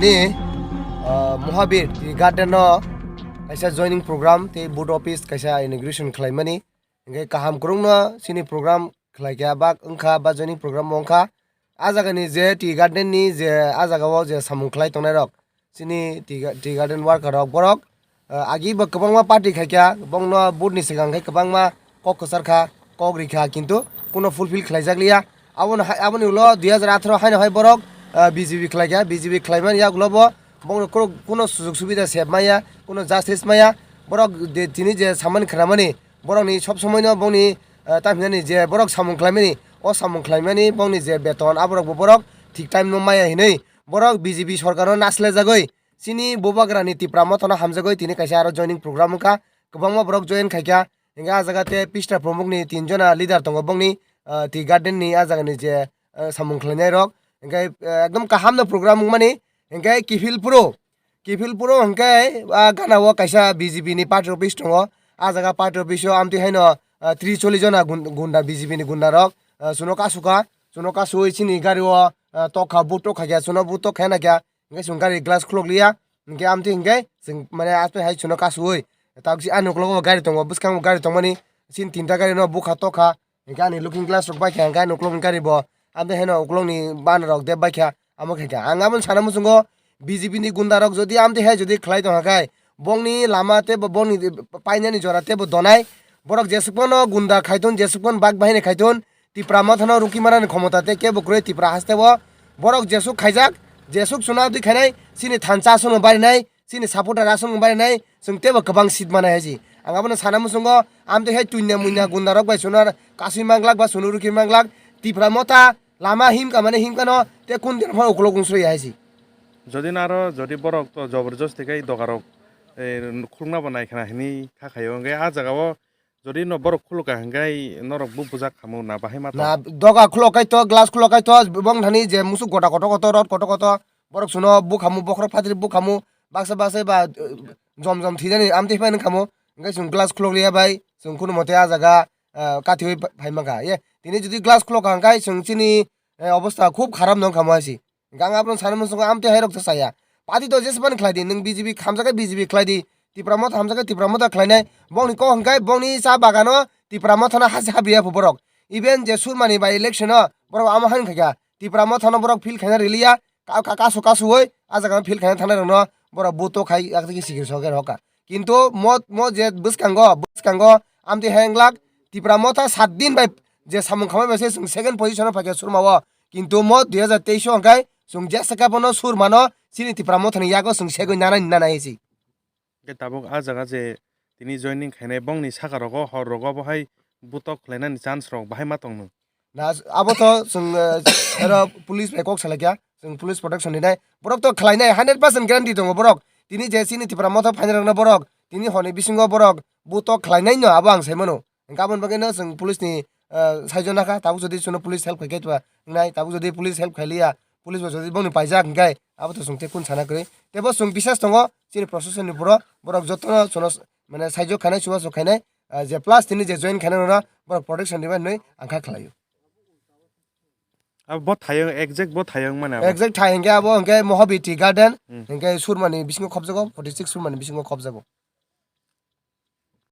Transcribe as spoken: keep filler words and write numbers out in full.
Ni, ah, Mohabir Tea Garden no kaisa joining program tei board office kaisa inauguration khlaimani. Hingke kaham kwrwngno chini program khlaikha ba wngkha ba joining program bo wngkha. A jagani je Tea Garden ni je a jagao je samung khlai tongnairok, chini Tea Ga-, Tea Garden worker rok borok, ah, agi bo kwbangma party khaikha, bongno vote ni swkang khe kwbangma kok kwchar kha, kok rikha, kintu kuno fulfill khlaijakliya. Aboni hai, aboni ulo dui hajar atharo haino hai borok, ah, B J P khlaikha, B J P khlaimani yagulo bo bongno kuro-, kuno sujug subida sep maya, kuno justice maya. Borok de tini je samani khnamani, borokni sob somoino bongni, ah, tamhinani je borok samung khlaimani, o samung khlaimani bongni je beton aborokbo borok thik time no maya hinwi borok B J P sorkaro naslejagwi chini bubagrani Tipra Mothano hamjagwi tini kaisa aro joining program wngkha. Kwbangma borok join khaikha. Hingke ah jaga te Pista Pramukni tin jona leader tongo bongni, ah, Tea Garden ni ah jagani je, ah, samung khlainai rok. Hingke, ah, ekdom kaham no program wngmani. Hingke kiphil phuru, kiphil phuru hingke ah gana o kaisa B J P ni party office tongo. Ah jaga party office o amtwi haino, ah, tris chollish jona gun-, gunda B J P ni gunda rok, ah, chuno kasukha, chuno kasui chini gari o, ah, tokha, boot tokha khe, chuno boot tokha na khe. Hingke chwng gari glass khulok liya, hingke amtwi hingke chwng mane aswk hai chwngno kasui. Tabuk si ani ukologo gari tongo, bwskango gari tongmani, chini tinta gari no bukha tokha, hingke ani looking glass rok baikha, hingke ani ukologni gari bo, amtwi haino ukologni bana rok dep baikha, amo khaikha. Ang aboni sana muchungo B J P ni gunda rok jodi amtwi hai jodi khlai tongkha khai, bongni lama tei bo bongni painani jora tei bo donai, borok jesuk phano gunda khaithun, jesuk phano bak bahini khaithun, Tipra Mothano rukimani khomota tei kebo kwrwi Tipra haste o borok jesuk khaijak, jesuk chuna twi khainai, chini thansa aswkno barinai, chini supporter aswkno barinai, chwng teibo kwbang seat manai hai si. Ang abono sana muchungo, amtwi hai tuina muina gunda rok bai chuna kasui manglak ba chuna rukhi manglak, Tipra Motha lama himka mane himkano tei kun din phano ukulok wngsui hai si. Jodi naro, jodi borok to joborjosti khai dogarok, eh, khulukna bo nai khna hini kha khaio, hwnkhe ah jagao Jodi no borok khulukha hwnkhe norok bo bujak khamu na bahai ma tong? Na, doga khulok kai to, glass khulok kai to, bong thani je musuk gota koto koto, rot koto koto, borok suno bukhamu, bokhorok phatri bukhamu, baksa baksa ba, eh, jom jom thwijani amtwi phai nang khamu, hwnkhe chwng glass khulok liya bai, chwng khunu mote ah jaga, eh, kathiwi phai mankha. Ye, tini jodi glass khulok kha hwnkhe chwng chini, eh, obostha khub kharap nong khamu hai si. Hwnkhe ang abono sana muchungo amtwi hai rok to chaya. Party to jesebani khlai di, nwng B J P hamjakhe B J P khlai di, Tipra Motha hamjakhe Tipra Motha khlainai. Bongni kok hwnkhe bongni cha bagano Tipra Mothano hasi habriya pho borok. Even je Surmani by election o borok amo hai wngkha kha. Tipra Mothano borok feel khaina riliya, ka-, ka-, kasu kasuwi ah jagano feel khaina thangnai rokno borok vote to khai yak tiki sikir soker hoka. Kintu mo, mo je bwskango, bwskango amtwi hai wnglak Tipra Motha sat din bai je samung khamai bai se chwng second position o phaikha Surma o. Kintu mo dui hajar teis o hwnkhe chwng jesa khe bono Surmano chini Tipra Mothani yago chwng segwi nanani nanai se. Hwnkhe tabuk ah jaga je tini joining khainai bongni saka rogo hor rogo bo hai butok khlainani chance rok bahai ma tongno. Na, abo to chwng, eh, ero police bai kok salai kha, chwng police protection rinai. Borok to khlainai, hundred percent guarantee tongo borok. Tini je chini Tipra Motha phainai rokno borok, tini honi bisingo borok butok khlainai no abo ang sai mano. Hwnkhe aboni bagwi no chwng police ni, eh, saijo nakha, tabuk jodi chwngno police help khai khe twa wngnai, tabuk jodi police help khai liya, police bo jodi bongni paijak hwnkhe abo to chwng tei kun sana kwrwi. Teibo chwng bisas tongo chini proshasoni poro, borok jotono chwngno s-, mane saijo khainai, chubachu khainai, ah, je plus tini je join khainai rokno borok protection rwbai hinwi ang kha khlaio. Abo bo thayung, exact bo thayung mane abo. Exact thai hwnkhe abo hwnkhe Mohabiti Garden, Hmm. hwnkhe Surmani bisingo khopjago, forty six Surmani bisingo khopjago.